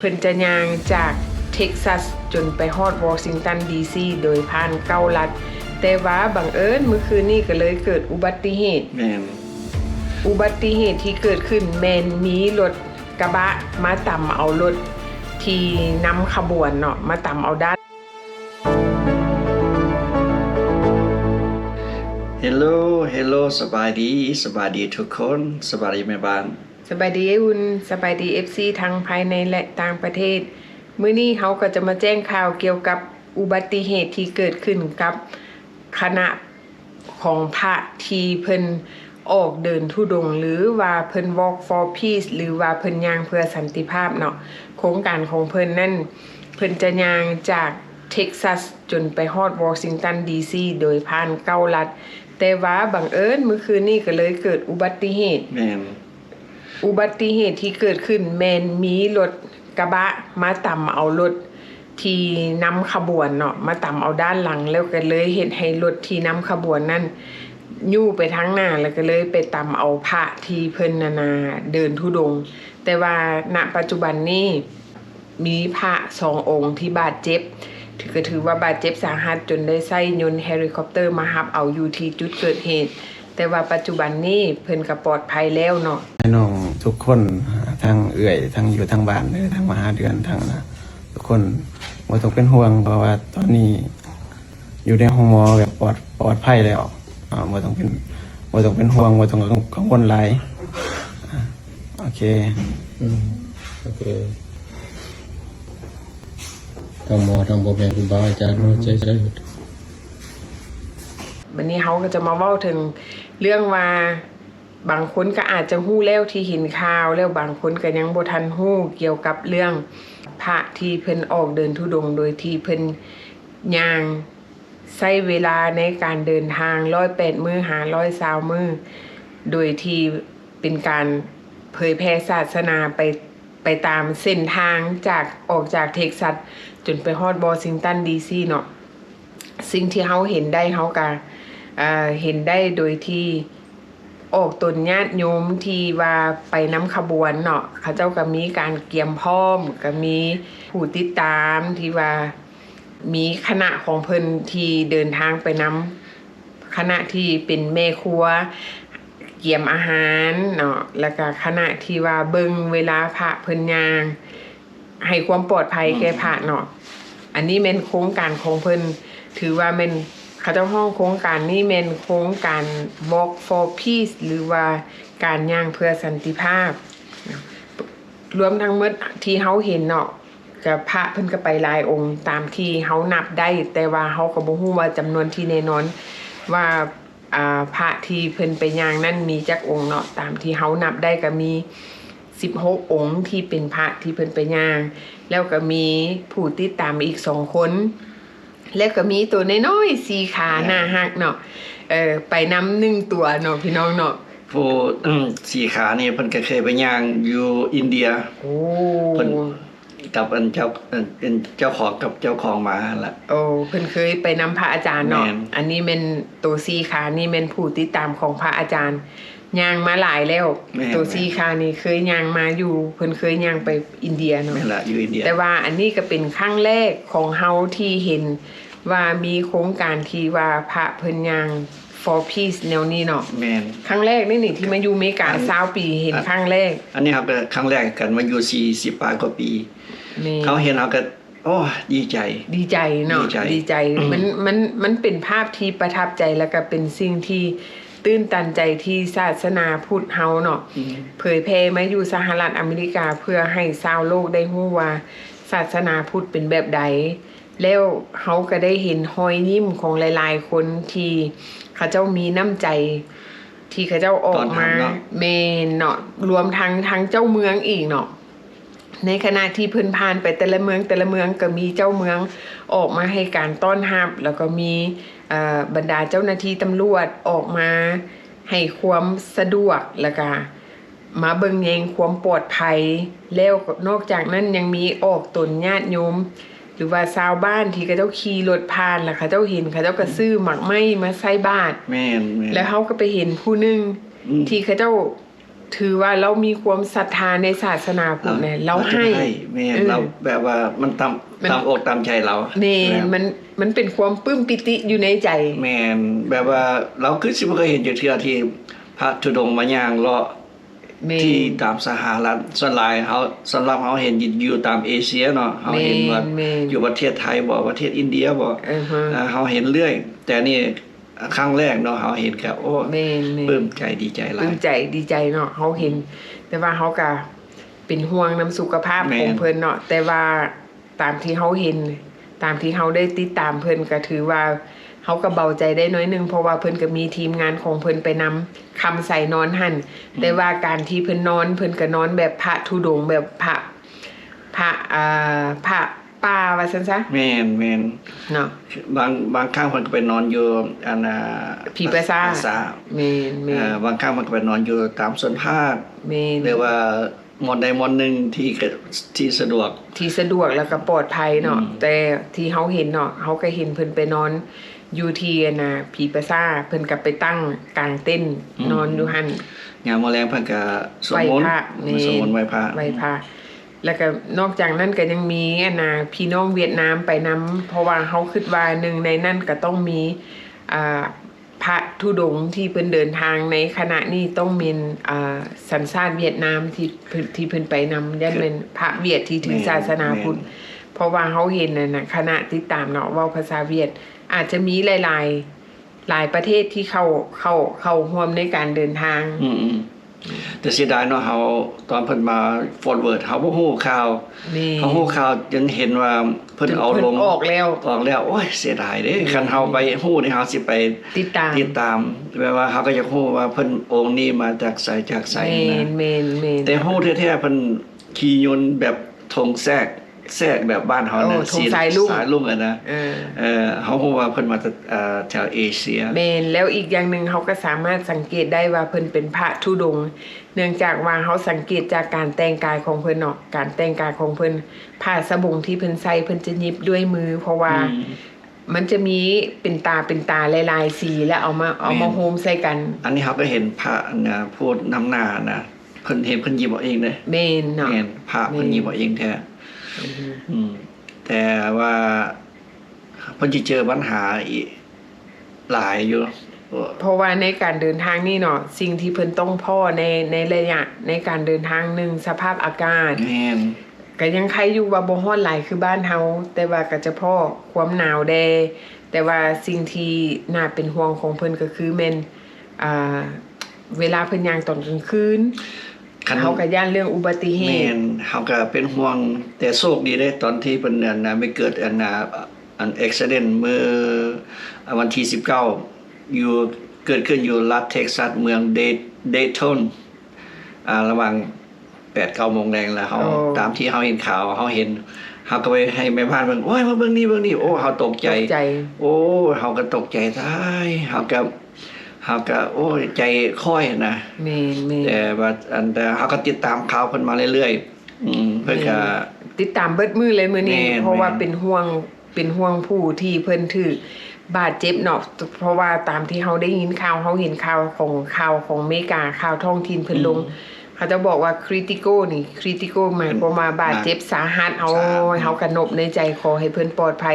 ເພິ່ນຈະຍ່າງຈາກເທັກຊັສຈົນໄປຮອດວໍຊິງຕັນ ດີຊີ ໂດຍຜ່ານເກົ້າລັດ, ແຕ່ວ່າບັງເອີນມື້ຄືນນີ້ກໍເລີຍເກີດອຸບັດຕິເຫດ. ແມ່ນ. ອຸບັດຕິເຫດທີ່ເກີດຂຶ້ນແມ່ນມີລົດກະບະມາຕຳເອົາລົດທີ່ນຳຂະບວນເນາະ, ມາຕຳເອົາດ້ານ ເຮລໂລ ເຮລໂລ ສະບາຍດີ ສະບາຍດີທຸກຄົນ ສະບາຍດີແມ່ບ້ານ ສະບາຍດີອ້າຍອຸ່ນ ສະບາຍດີເອັຟຊີທັງພາຍໃນ ແລະ ຕ່າງປະເທດ. ມື້ນີ້ເຮົາກໍຈະມາແຈ້ງຂ່າວກ່ຽວກັບອຸບັດຕິເຫດທີ່ເກີດຂຶ້ນກັບຄະນະຂອງພະທີ່ເພິ່ນອອກເດີນທຸດົງ ຫຼືວ່າເພິ່ນ Walk for Peace ຫຼືວ່າເພິ່ນຍ່າງເພື່ອສັນຕິພາບເນາະ. ໂຄງການຂອງເພິ່ນນັ້ນ ເພິ່ນຈະຍ່າງຈາກເທັກຊັສຈົນໄປຮອດວໍຊິງຕັນ ດີຊີ ໂດຍຜ່ານເກົ້າລັດ, ແຕ່ວ່າບັງເອີນມື້ຄືນນີ້ກໍເລີຍເກີດອຸບັດຕິເຫດ. ແມ່ນ. ອຸບັດຕິເຫດທີ່ເກີດຂຶ້ນແມ່ນມີລົດກະບະມາຕຳເອົາລົດທີ່ນຳຂະບວນເນາະ, ມາຕຳເອົາດ້ານຫຼັງ ແລ້ວກໍເລີຍເຮັດໃຫ້ລົດທີ່ນຳຂະບວນນັ້ນຍູ້ໄປທາງໜ້າ ແລ້ວກໍເລີຍໄປຕຳເອົາພະທີ່ເພິ່ນນັ້ນນະເດີນທຸດົງ. ແຕ່ວ່ານະປັດຈຸບັນນີ້ ມີພະສອງອົງທີ່ບາດເຈັບ ຖື ກໍຖືວ່າບາດເຈັບສາຫັດ ຈົນໄດ້ໃຊ້ຍົນເຮລິຄອບເຕີມາຮັບເອົາຢູ່ທີ່ຈຸດເກີດເຫດ, ແຕ່ວ່າປັດຈຸບັນນີ້ເພິ່ນກໍປອດໄພແລ້ວເນາະ. ໃຫ້ນ້ອງທຸກຄົນ ທັງເອື້ອຍ ທັງຢູ່ທາງບ້ານ ທັງມະຫາເດືອນ ທັງນະ ທຸກຄົນບໍ່ຕ້ອງເປັນຫ່ວງ ເພາະວ່າຕອນນີ້ຢູ່ໃນໂຮງໝໍແບບປອດ ປອດໄພແລ້ວ. ອ່າ ບໍ່ຕ້ອງເປັນ ບໍ່ຕ້ອງເປັນຫ່ວງ ບໍ່ຕ້ອງກັງ ກັງວົນຫຼາຍ. ໂອເຄ ອືມ ໂອເຄ ທັງໝໍ ທັງພໍ່ແມ່ຄູບາອາຈານ ອືມ ເອົາໃຈໃສ່. ບັດນີ້ເຮົາກໍຈະມາເວົ້າເຖິງເລື່ອງວ່າ ບາງຄົນກໍອາດຈະຮູ້ແລ້ວທີ່ເຫັນຂ່າວແລ້ວ, ບາງຄົນກໍຍັງບໍ່ທັນຮູ້ກ່ຽວກັບເລື່ອງພະທີ່ເພິ່ນອອກເດີນທຸດົງ ໂດຍທີ່ເພິ່ນຍ່າງ ໃຊ້ເວລາໃນການເດີນທາງຮ້ອຍແປດມື້ຫາຮ້ອຍຊາວມື້ ໂດຍທີ່ເປັນການເຜີຍແຜ່ສາສະໜາໄປ ໄປຕາມເສັ້ນທາງຈາກ ອອກຈາກເທັກຊັສຈົນໄປຮອດວໍຊິງຕັນ ດີຊີ ເນາະ. ສິ່ງທີ່ເຮົາເຫັນໄດ້ ເຮົາກະ ເອີ ເຫັນໄດ້ໂດຍທີ່ອອກຕົນຍາດໂຍມທີ່ວ່າໄປນຳຂະບວນເນາະ, ເຂົາເຈົ້າກະມີການກຽມພ້ອມ, ກະມີຜູ້ຕິດຕາມທີ່ວ່າ ມີຄະນະຂອງເພິ່ນທີ່ເດີນທາງໄປນຳ, ຄະນະທີ່ເປັນແມ່ຄົວ ກຽມອາຫານເນາະ, ແລ້ວກະຄະນະທີ່ວ່າເບິ່ງເວລາພະເພິ່ນຍ່າງ ໃຫ້ຄວາມປອດໄພແກ່ພະເນາະ. ອັນນີ້ແມ່ນໂຄງການຂອງເພິ່ນ, ຖືວ່າແມ່ນ ເຂົາເຈົ້າຮ້ອງໂຄງການນີ້ແມ່ນໂຄງການ Walk for Peace ຫຼືວ່າການຍ່າງເພື່ອສັນຕິພາບ. ລວມທັງໝົດທີ່ເຮົາເຫັນເນາະ, ກະພະເພິ່ນກະໄປຫຼາຍອົງຕາມທີ່ເຮົານັບໄດ້, ແຕ່ວ່າເຮົາກະບໍ່ຮູ້ວ່າຈຳນວນທີ່ແນ່ນອນວ່າ ອ່າ ພະທີ່ເພິ່ນໄປຍ່າງນັ້ນມີຈັກອົງເນາະ. ຕາມທີ່ເຮົານັບໄດ້ກະມີສິບຫົກອົງທີ່ເປັນພະທີ່ເພິ່ນໄປຍ່າງ, ແລ້ວກະມີຜູ້ຕິດຕາມອີກສອງຄົນ, ແລ້ວກະມີໂຕນ້ອຍໆ ສີ່ຂາ ເອີ ໜ້າຮັກເນາະ, ເອີ ໄປນຳໜຶ່ງຕົວເນາະ ພີ່ນ້ອງເນາະ. ຜູ້ ອືມ ສີ່ຂານີ້ເພິ່ນກະເຄີຍໄປຍ່າງຢູ່ອິນເດຍ. ໂອ້ ເພິ່ນ ກັບອັນເຈົ້າ ອັນ ອັນເຈົ້າຂອງ ກັບເຈົ້າຂອງໝາຫັ້ນລະ. ໂອ້ ເພິ່ນເຄີຍໄປນຳພະອາຈານເນາະ. ແມ່ນ. ອັນນີ້ແມ່ນໂຕສີ່ຂານີ້ແມ່ນຜູ້ຕິດຕາມຂອງພະອາຈານ, ຍ່າງມາຫຼາຍແລ້ວ. ແມ່ນ. ໂຕສີ່ຂານີ້ເຄີຍຍ່າງມາຢູ່ ເພິ່ນເຄີຍຍ່າງໄປອິນເດຍເນາະ. ແມ່ນລະ ຢູ່ອິນເດຍ. ແຕ່ວ່າອັນນີ້ກະເປັນຄັ້ງແລກຂອງເຮົາທີ່ເຫັນ ວ່າມີໂຄງການທີ່ວ່າພະເພິ່ນຍ່າງ for peace ແນວນີ້ເນາະ. ແມ່ນ. ຄັ້ງແລກເດ້ນີ້ ທີ່ມາຢູ່ເມກາ ອັນ ຊາວປີ ເຫັນ ອັນ ຄັ້ງແລກ. ອັນນີ້ເຮົາກໍຄັ້ງແລກກັນ ມາຢູ່ສີ່ສິບປາຍກວ່າປີ. ແມ່ນ. ເຮົາເຫັນເຮົາກໍ ໂອ້ ດີໃຈ. ດີໃຈເນາະ. ດີໃຈ. ດີໃຈ. ອືມ. ມັນ ມັນ ມັນເປັນພາບທີ່ປະທັບໃຈ ແລ້ວກໍເປັນສິ່ງທີ່ຕື່ນຕັນໃຈທີ່ສາສະໜາພຸດເຮົາເນາະ ອືມ ເຜີຍແຜ່ມາຢູ່ສະຫະລັດອາເມລິກາ ເພື່ອໃຫ້ຊາວໂລກໄດ້ຮູ້ວ່າສາສະໜາພຸດເປັນແບບໃດ. ແລ້ວເຮົາກໍໄດ້ເຫັນຮອຍຍິ້ມຂອງຫຼາຍໆຄົນທີ່ເຂົາເຈົ້າມີນ້ຳໃຈ ທີ່ເຂົາເຈົ້າອອກມາ ຕ້ອນຮັບເນາະ. ແມ່ນເນາະ. ລວມທັງ ທັງເຈົ້າເມືອງອີກເນາະ. ໃນຂະນະທີ່ເພິ່ນຜ່ານໄປແຕ່ລະເມືອງ ແຕ່ລະເມືອງ ກໍມີເຈົ້າເມືອງອອກມາໃຫ້ການຕ້ອນຮັບ, ແລ້ວກໍມີ ເອີ ບັນດາເຈົ້າໜ້າທີ່ຕຳຫຼວດອອກມາໃຫ້ຄວາມສະດວກ ແລ້ວກໍ ມາເບິ່ງແຍງຄວາມປອດໄພ. ແລ້ວນອກຈາກນັ້ນຍັງມີອອກຕົນຍາດໂຍມ ຫຼືວ່າຊາວບ້ານທີ່ເຂົາເຈົ້າຂີ່ລົດຜ່ານ ແລ້ວເຂົາເຈົ້າເຫັນ ເຂົາເຈົ້າກໍຊື້ໝາກໄມ້ມາໃສ່ບາດ. ແມ່ນໆ. ແລ້ວເຮົາກໍໄປເຫັນຜູ້ໜຶ່ງ ອືມ ທີ່ເຂົາເຈົ້າ ຖືວ່າລາວມີຄວາມສັດທາໃນສາສະໜາພຸດແຫຼະ ລາວໃຫ້ ແມ່ນ ເອີ ລາວແບບວ່າມັນຕາມ ມັນ ຕາມອົກຕາມໃຈລາວ ແມ່ນ ແມ່ນ ມັນ ມັນເປັນຄວາມປຶ້ມປີຕິຢູ່ໃນໃຈ ແມ່ນ ແບບວ່າລາວຄືຊິບໍ່ເຄີຍເຫັນຈັກເທື່ອທີ່ພະທຸດົງມາຍ່າງເລາະ ແມ່ນ ທີ່ຕາມສະຫະລັດ ສ່ວນຫຼາຍເຮົາ ສຳລັບເຮົາເຫັນຢູ່ຕາມເອເຊຍເນາະ ເຮົາເຫັນວ່າ ແມ່ນ ແມ່ນ ຢູ່ປະເທດໄທບໍ ປະເທດອິນເດຍບໍ ເອີ ເຮົາເຫັນເລື້ອຍ ແຕ່ນີ້ ຄັ້ງແລກເນາະ ເຮົາເຫັນກໍ ໂອ້ ແມ່ນໆ ປຶ້ມໃຈດີໃຈຫຼາຍ ປຶ້ມໃຈດີໃຈເນາະ ເຮົາເຫັນ ອືມ ແຕ່ວ່າເຮົາກໍເປັນຫ່ວງນຳສຸຂະພາບ ແມ່ນ ຂອງເພິ່ນເນາະ ແຕ່ວ່າຕາມທີ່ເຮົາເຫັນ ຕາມທີ່ເຮົາໄດ້ຕິດຕາມເພິ່ນ ກໍຖືວ່າເຮົາກໍເບົາໃຈໄດ້ໜ້ອຍໜຶ່ງ ເພາະວ່າເພິ່ນກໍມີທີມງານຂອງເພິ່ນໄປນຳ ຄຳໃສນອນຫັ້ນ ອືມ ແຕ່ວ່າການທີ່ເພິ່ນນອນ ເພິ່ນກໍນອນແບບພະທຸດົງ ແບບພະ ພະ ອ່າ ພະ ປ່າວ່າຊັ້ນຊະ ແມ່ນໆ ເນາະ ບາງ ບາງຄັ້ງເພິ່ນກໍໄປນອນຢູ່ອັນນ່າ ຜີປາສາດ ແມ່ນໆ ເອີ ບາງຄັ້ງເພິ່ນກໍໄປນອນຢູ່ຕາມສວນຜັກ ແມ່ນ ຫຼືວ່າບ່ອນໃດບ່ອນໜຶ່ງທີ່ ທີ່ສະດວກ ທີ່ສະດວກແລ້ວກໍປອດໄພເນາະ ອືມ ແຕ່ທີ່ເຮົາເຫັນເນາະ ເຮົາກໍເຫັນເພິ່ນໄປນອນຢູ່ທີ່ອັນນ່າ ຜີປາສາດ ເພິ່ນກໍໄປຕັ້ງກາງເຕັນ ອືມ ນອນຢູ່ຫັ້ນ ຍາມມື້ແລງເພິ່ນກໍສວດມົນ ໄຫວ້ພະ ແມ່ນ ສວດມົນໄຫວ້ພະ ໄຫວ້ພະ ແລ້ວກໍນອກຈາກນັ້ນກໍຍັງມີອັນນ່າ ພີ່ນ້ອງຫວຽດນາມໄປນຳ ເພາະວ່າເຮົາຄິດວ່າໜຶ່ງໃນນັ້ນກໍຕ້ອງມີ ອ່າ ພະທຸດົງທີ່ເພິ່ນເດີນທາງໃນຂະນະນີ້ຕ້ອງແມ່ນ ອ່າ ສັນຊາດຫວຽດນາມທີ່ເພິ່ນ ທີ່ເພິ່ນໄປນຳ ຢ້ານແມ່ນພະຫວຽດທີ່ຖື ແມ່ນ ສາສະໜາພຸດ ແມ່ນ ເພາະວ່າເຮົາເຫັນນັ້ນນະ ຄະນະຕິດຕາມເນາະ ເວົ້າພາສາຫວຽດ ອາດຈະມີຫຼາຍໆ ຫຼາຍປະເທດທີ່ເຂົ້າ ເຂົ້າ ເຂົ້າຮ່ວມໃນການເດີນທາງ ອືມໆ ແຕ່ເສຍດາຍເນາະ ເຮົາ ຕອນເພິ່ນມາຟອດເວີດ ເຮົາບໍ່ຮູ້ຂ່າວ ແມ່ນ ເຮົາຮູ້ຂ່າວຈົນເຫັນວ່າເພິ່ນເອົາລົງ ເພິ່ນອອກແລ້ວ ອອກແລ້ວ ໂອ້ຍ ເສຍດາຍເດ້ ອືມ ຄັນເຮົາໄປຮູ້ນີ້ ເຮົາຊິໄປຕິດຕາມ ຕິດຕາມ ແບບວ່າເຮົາກໍຢາກຮູ້ວ່າເພິ່ນອົງນີ້ມາຈາກໃສ ຈາກໃສ ແມ່ນ ນະ ແມ່ນໆ ແຕ່ຮູ້ແທ້ໆ ເພິ່ນຂີ່ຍົນແບບຖົງແຊກ ແຊກແບບບ້ານເຮົານະ ໂອ້ ຖົງສາຍລຸ້ງ ສາຍລຸ້ງຫັ້ນນະ ເອີ ເອີ ເຮົາຮູ້ວ່າເພິ່ນມາຈາກ ເອີ ແຖວເອເຊຍ ແມ່ນ ແລ້ວອີກຢ່າງໜຶ່ງເຮົາກໍສາມາດສັງເກດໄດ້ວ່າເພິ່ນເປັນພະທຸດົງ ເນື່ອງຈາກວ່າເຮົາສັງເກດຈາກການແຕ່ງກາຍຂອງເພິ່ນເນາະ ການແຕ່ງກາຍຂອງເພິ່ນ ຜ້າສະບົງທີ່ເພິ່ນໃສ່ ເພິ່ນຈະຫຍິບດ້ວຍມື ເພາະວ່າ ອືມ ມັນຈະມີເປັນຕາ ເປັນຕາຫຼາຍໆສີ ແລ້ວເອົາມາ ເອົາມາ ແມ່ນ ໂຮມໃສ່ກັນ ອັນນີ້ເຮົາກໍເຫັນພະອັນນ່າ ຜູ້ນຳໜ້ານະ ເພິ່ນເຫັນເພິ່ນຍິບເອົາເອງເດ້ ແມ່ນເນາະ ແມ່ນ ພະເພິ່ນ ແມ່ນ ຍິບເອົາເອງແທ້ ອືຮຶ ອືມ ແຕ່ວ່າເພິ່ນຊິເຈີບັນຫາອີກຫຼາຍຢູ່ ເພາະວ່າໃນການເດີນທາງນີ້ເນາະ ສິ່ງທີ່ເພິ່ນຕ້ອງພໍ້ໃນ ໃນໄລຍະໃນການເດີນທາງ ໜຶ່ງ ສະພາບອາກາດ ແມ່ນ ກໍຍັງໄຄຢູ່ວ່າບໍ່ຮ້ອນຫຼາຍຄືບ້ານເຮົາ ແຕ່ວ່າກໍຈະພໍ້ຄວາມໜາວແດ່ ແຕ່ວ່າສິ່ງທີ່ໜ້າເປັນຫ່ວງຂອງເພິ່ນກໍຄືແມ່ນ ອ່າ ເວລາເພິ່ນຍ່າງຕອນກາງຄືນ ຄັນ ເຮົາກໍຢ້ານເລື່ອງອຸບັດຕິເຫດ ແມ່ນ ເຮົາກໍເປັນຫ່ວງ ແຕ່ໂຊກດີເດ້ ຕອນທີ່ເພິ່ນອັນນ່າ ໄປເກີດອັນນ່າ ອັນ accident ມື້ ອາ ວັນທີສິບເກົ້າ ຢູ່ ເກີດຂຶ້ນຢູ່ລັດເທັກຊັສ ເມືອງເດ Dayton ອ່າ ລະຫວ່າງ ແປດເກົ້າໂມງແລງ ແລ້ວເຮົາ ໂອ້ ຕາມທີ່ເຮົາເຫັນຂ່າວ ເຮົາເຫັນ ເຮົາກໍໄປໃຫ້ແມ່ບ້ານເບິ່ງ ໂອ້ຍ ມາເບິ່ງນີ້ ເບິ່ງນີ້ ໂອ້ ເຮົາຕົກໃຈ ຕົກໃຈ ໂອ້ ເຮົາກໍຕົກໃຈ ຕາຍ ເຮົາກໍ ເຮົາກໍ ໂອ້ຍ ໃຈຄ້ອຍຫັ້ນນະ ແມ່ນໆ ແຕ່ວ່າ ອັນ ແຕ່ເຮົາກໍຕິດຕາມຂ່າວເພິ່ນມາເລື້ອຍໆ ອືມ ເພິ່ນກໍ ແມ່ນ ຕິດຕາມເບິດມື້ເລີຍມື້ນີ້ ແມ່ນ ເພາະວ່າ ແມ່ນ ເປັນຫ່ວງ ເປັນຫ່ວງຜູ້ທີ່ເພິ່ນຖືກບາດເຈັບເນາະ ເພາະວ່າຕາມທີ່ເຮົາໄດ້ຍິນຂ່າວ ເຮົາເຫັນຂ່າວຂອງ ຂ່າວຂອງເມກາ ຂ່າວທ້ອງຖິ່ນເພິ່ນລົງ ອືມ ເຂົາເຈົ້າບອກວ່າ critical ນີ້ critical ໝາຍຄວາມວ່າບາດເຈັບສາຫັດ ສາຫັດ ໂອ້ຍ ເຮົາກະນົບໃນໃຈ ຂໍໃຫ້ເພິ່ນປອດໄພ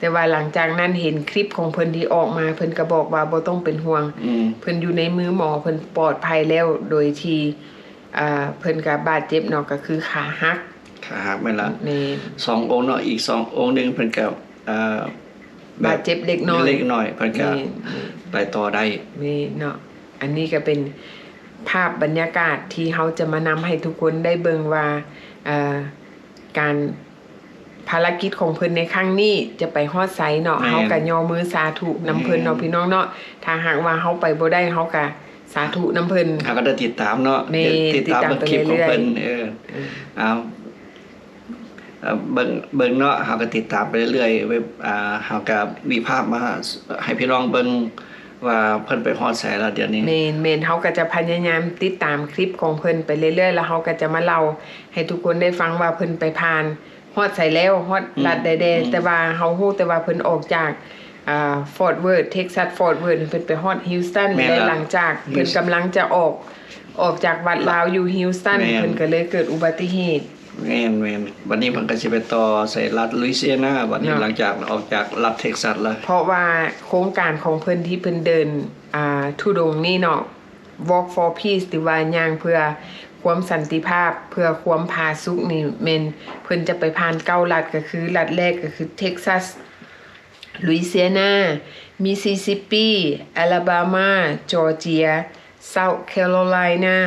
ແຕ່ວ່າຫຼັງຈາກນັ້ນເຫັນຄລິບຂອງເພິ່ນທີ່ອອກມາ ເພິ່ນກະບອກວ່າບໍ່ຕ້ອງເປັນຫ່ວງ ອືມ ເພິ່ນຢູ່ໃນມືໝໍ ເພິ່ນປອດໄພແລ້ວ ໂດຍທີ່ ອ່າ ເພິ່ນກະບາດເຈັບເນາະ ກະຄືຂາຫັກ ຂາຫັກແມ່ນລະ ແມ່ນ ສອງອົງເນາະ ອີກສອງອົງໜຶ່ງເພິ່ນກະ ອ່າ ບາດເຈັບເລັກນ້ອຍ ເລັກນ້ອຍ ເພິ່ນກະ ແມ່ນ ໄປຕໍ່ໄດ້ ແມ່ນເນາະ ອັນນີ້ກະເປັນພາບບັນຍາກາດທີ່ເຮົາຈະມານຳໃຫ້ທຸກຄົນໄດ້ເບິ່ງວ່າ ເອີ ການ ພາລະກິດຂອງເພິ່ນໃນຄັ້ງນີ້ຈະໄປຮອດໃສເນາະ ແມ່ນ ເຮົາກະຍໍມືສາທຸນຳເພິ່ນເນາະ ແມ່ນ ພີ່ນ້ອງເນາະ ຖ້າຫາກວ່າເຮົາໄປບໍ່ໄດ້ ເຮົາກະສາທຸນຳເພິ່ນ ເຮົາກະໄດ້ຕິດຕາມເນາະ ແມ່ນ ຕິດຕາມເບິ່ງຄລິບຂອງເພິ່ນ ຕິດຕາມໄປເລື້ອຍໆ ເອີ ເອີ ເອີ ເບິ່ງ ເບິ່ງເນາະ ເຮົາກະຕິດຕາມໄປເລື້ອຍໆ ເວັບ ອ່າ ເຮົາກະມີພາບມາໃຫ້ພີ່ນ້ອງເບິ່ງວ່າເພິ່ນໄປຮອດໃສລະດຽວນີ້ ແມ່ນໆ ເຮົາກະຈະພະຍາຍາມຕິດຕາມຄລິບຂອງເພິ່ນໄປເລື້ອຍໆ ແລ້ວເຮົາກະຈະມາເລົ່າໃຫ້ທຸກຄົນໄດ້ຟັງວ່າເພິ່ນໄປຜ່ານ ຮອດໃສແລ້ວ ຮອດ ອືມ ລັດໃດແດ່ ອືມ ແຕ່ວ່າເຮົາຮູ້ແຕ່ວ່າເພິ່ນອອກຈາກ ອ່າ Fort Worth Texas Fort Worth ເພິ່ນໄປຮອດ Houston ແມ່ນລະ ແລະ ຫຼັງຈາກ Houston ເພິ່ນກຳລັງຈະອອກ ອອກຈາກວັດລາວຢູ່ Houston ແມ່ນ ເພິ່ນກໍເລີຍເກີດອຸບັດຕິເຫດ. ແມ່ນໆ ບັດນີ້ເພິ່ນກໍຊິໄປຕໍ່ໃສ່ລັດ Louisiana ບັດນີ້ ເນາະ ຫຼັງຈາກອອກຈາກລັດ Texas ແລ້ວ ເພາະວ່າໂຄງການຂອງເພິ່ນທີ່ເພິ່ນເດີນ ອ່າ ທຸດົງນີ້ເນາະ Walk for Peace ຫຼືວ່າຍ່າງເພື່ອຄວາມສັນຕິພາບ ເພື່ອຄວາມຜາສຸກນີ້ ແມ່ນເພິ່ນຈະໄປຜ່ານເກົ້າລັດ ກໍຄືລັດແລກກໍຄື Texas, Louisiana, Mississippi, Alabama, Georgia, South Carolina,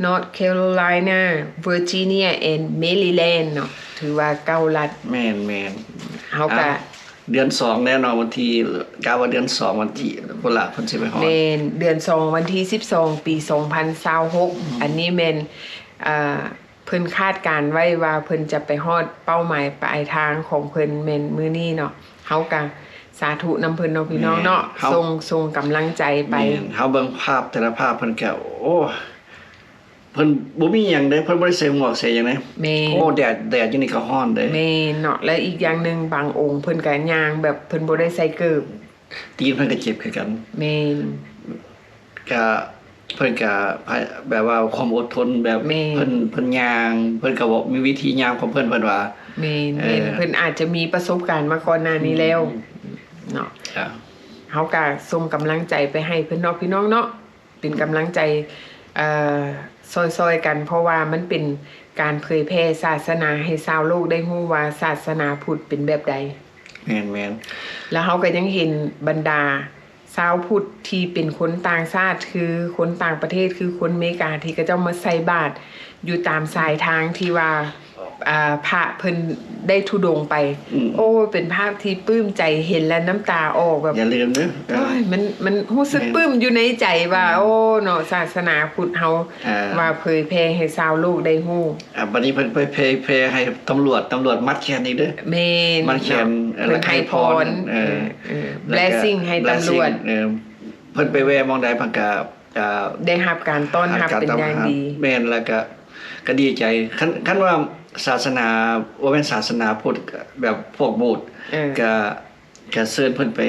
North Carolina, Virginia and Maryland ເນາະ ຖືວ່າເກົ້າລັດ. ແມ່ນໆ ເຮົາກະ ອ່ະ ເດືອນສອງແນ່ເນາະ ວັນທີ ກະວ່າເດືອນສອງ ວັນທີພຸ້ນລະ ເພິ່ນຊິໄປຮອດ. ແມ່ນ ເດືອນສອງ ວັນທີສິບສອງ ປີສອງພັນຊາວຫົກ ອືມ ອັນນີ້ແມ່ນ ອ່າ ເພິ່ນຄາດການໄວ້ວ່າເພິ່ນຈະໄປຮອດເປົ້າໝາຍປາຍທາງຂອງເພິ່ນແມ່ນມື້ນີ້ເນາະ. ເຮົາກະສາທຸນຳເພິ່ນເນາະ ພີ່ນ້ອງເນາະ. ແມ່ນ ເຮົາ ສົ່ງ ສົ່ງກຳລັງໃຈໄປ. ແມ່ນ ເຮົາເບິ່ງພາບແຕ່ລະພາບເພິ່ນກະ ໂອ້ ເພິ່ນບໍ່ມີຫຍັງເດ້ ເພິ່ນບໍ່ໄດ້ໃສ່ໝວກໃສ່ຫຍັງເດ້. ແມ່ນ ໂອ້ ແດດ ແດດຢູ່ນີ້ກໍຮ້ອນເດ້. ແມ່ນເນາະ ແລະ ອີກຢ່າງໜຶ່ງ ບາງອົງເພິ່ນກໍຍ່າງແບບເພິ່ນບໍ່ໄດ້ໃສ່ເກີບ ຕີນເພິ່ນກໍເຈັບຄືກັນ. ແມ່ນ ກະ ເພິ່ນກະ ແບບວ່າຄວາມອົດທົນແບບ ແມ່ນ ເພິ່ນ ເພິ່ນຍ່າງ ເພິ່ນກໍບອກມີວິທີຍ່າງຂອງເພິ່ນ ເພິ່ນວ່າ. ແມ່ນ ເອີ ແມ່ນ ເພິ່ນອາດຈະມີປະສົບການມາກ່ອນໜ້ານີ້ແລ້ວ ອືມ ເນາະ. ເຮົາກະສົ່ງກຳລັງໃຈໄປໃຫ້ເພິ່ນເນາະ ພີ່ນ້ອງເນາະ. ເປັນກຳລັງໃຈ ເອີ ຊ່ອຍໆກັນ ເພາະວ່າມັນເປັນການເຜີຍແຜ່ສາສະໜາໃຫ້ຊາວໂລກໄດ້ຮູ້ວ່າສາສະໜາພຸດເປັນແບບໃດ. ແມ່ນໆ ແລ້ວເຮົາກໍຍັງເຫັນບັນດາຊາວພຸດທີ່ເປັນຄົນຕ່າງຊາດ ຄືຄົນຕ່າງປະເທດ ຄືຄົນເມກາ ທີ່ເຂົາເຈົ້າມາໃສ່ບາດຢູ່ຕາມຊາຍທາງທີ່ວ່າ ອ່າ ພະເພິ່ນໄດ້ທຸດົງໄປ. ອືມ ໂອ້ ເປັນພາບທີ່ປຶ້ມໃຈ ເຫັນແລ້ວນ້ຳຕາອອກແບບ ຢ່າລືມເດີ ໂອ້ຍ ມັນ ມັນຮູ້ສຶກ ແມ່ນ ປຶ້ມຢູ່ໃນໃຈວ່າ ອືມ ໂອ້ ເນາະ ສາສະໜາພຸດເຮົາ ອ່າ ວ່າເຜີຍແຜ່ໃຫ້ຊາວໂລກໄດ້ຮູ້. ອ່າ ບັດນີ້ເພິ່ນເຜີຍແຜ່ໃຫ້ຕຳຫຼວດ ຕຳຫຼວດມັດແຂນອີກເດີ. ແມ່ນ ມັດແຂນ ເນາະ ເອີ ແລ້ວໃຫ້ພອນ ເອີ ເອີ ເອີ ແລ້ວກໍ blessing ໃຫ້ຕຳຫຼວດ blessing ເອີ ເພິ່ນໄປແວ່ໝ່ອງໃດເພິ່ນກໍ ກໍ ໄດ້ຮັບການຕ້ອນຮັບເປັນຢ່າງດີ. ແມ່ນ ແລ້ວກໍ ກໍດີໃຈ ຄັນ ຄັນວ່າສາສະໜາ ບໍ່ແມ່ນສາສະໜາພຸດ ແບບພວກໂບດ ເອີ ກໍ ກໍເຊີນເພິ່ນໄປ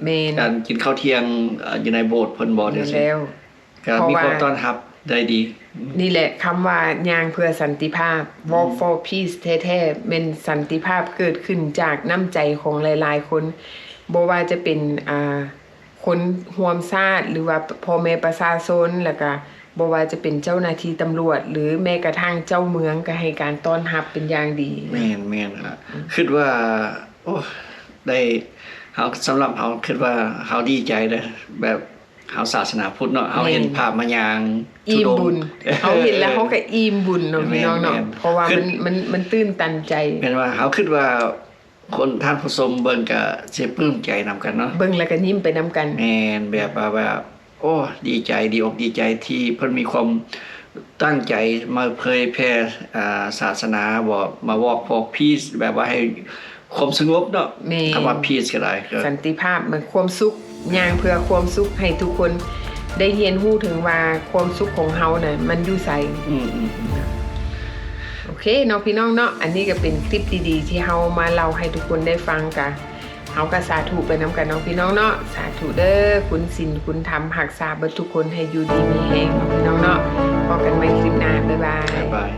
ແມ່ນ ການກິນເຂົ້າທ່ຽງ ເອີ ຢູ່ໃນໂບດເພິ່ນບໍ່ ແມ່ນແລ້ວ ກໍມີຄວາມຕ້ອນຮັບໄດ້ດີ. ນີ້ແຫຼະ ຄຳວ່າຍ່າງເພື່ອສັນຕິພາບ Walk for Peace ແທ້ໆ ແມ່ນສັນຕິພາບເກີດຂຶ້ນຈາກນ້ຳໃຈຂອງຫຼາຍໆຄົນ ບໍ່ວ່າຈະເປັນ ອ່າ ຄົນຮ່ວມຊາດ ຫຼືວ່າພໍ່ແມ່ປະຊາຊົນ ແລ້ວກະບໍ່ວ່າຈະເປັນເຈົ້າໜ້າທີ່ຕຳຫຼວດ ຫຼືແມ້ກະທັ່ງເຈົ້າເມືອງ ກະໃຫ້ການຕ້ອນຮັບເປັນຢ່າງດີ. ແມ່ນ ແມ່ນລະ ອືມ ຄິດວ່າ ໂອ້ ໄດ້ ເຮົາ ສຳລັບເຮົາຄິດວ່າເຮົາດີໃຈເດ້ ແບບເຮົາສາສະໜາພຸດເນາະ ເຮົາເຫັນ ແມ່ນ ພາບມາຍ່າງ ອີ່ມບຸນ ທຸດົງ ເຮົາເຫັນແລ້ວເຮົາກະອີ່ມບຸນເນາະ ແມ່ນ ພີ່ນ້ອງເນາະ ແມ່ນ ເພາະວ່າ ຄື ມັນ ມັນ ມັນຕື່ນຕັນໃຈ. ແມ່ນວ່າເຮົາຄິດວ່າ ຄົນທ່ານຜູ້ຊົມເບິ່ງກະຊິປຶ້ມໃຈນຳກັນເນາະ ເບິ່ງແລ້ວກະຍິ້ມໄປນຳກັນ. ແມ່ນ ແບບວ່າ ແບບ ໂອ້ ດີໃຈ ດີອົກດີໃຈທີ່ເພິ່ນມີຄວາມຕັ້ງໃຈມາເຜີຍແຜ່ ອ່າ ສາສະໜາ ບໍ່ ມາ Walk for Peace ແບບວ່າໃຫ້ຄວາມສະຫງົບເນາະ. ແມ່ນ ຄຳວ່າ Peace ກໍໄດ້ ກໍ ສັນຕິພາບ ແມ່ນຄວາມສຸກ ຍ່າງເພື່ອຄວາມສຸກ ໃຫ້ທຸກຄົນໄດ້ຮຽນຮູ້ເຖິງວ່າຄວາມສຸກຂອງເຮົານະ ມັນຢູ່ໃສ. ອືມໆ ໂອເຄເນາະ ພີ່ນ້ອງເນາະ ອັນນີ້ກໍເປັນຄລິບດີໆທີ່ເຮົາມາເລົ່າໃຫ້ທຸກຄົນໄດ້ຟັງ ກະເຮົາກໍສາທຸໄປນຳກັນເນາະ ພີ່ນ້ອງເນາະ. ສາທຸເດີ ຄຸນສິນຄຸນທຳຮັກສາເບິດທຸກຄົນໃຫ້ຢູ່ດີມີແຮງເນາະ ພີ່ນ້ອງເນາະ. ພໍ້ກັນໃໝ່ຄລິບໜ້າ ບາຍບາຍ ບາຍບາຍ.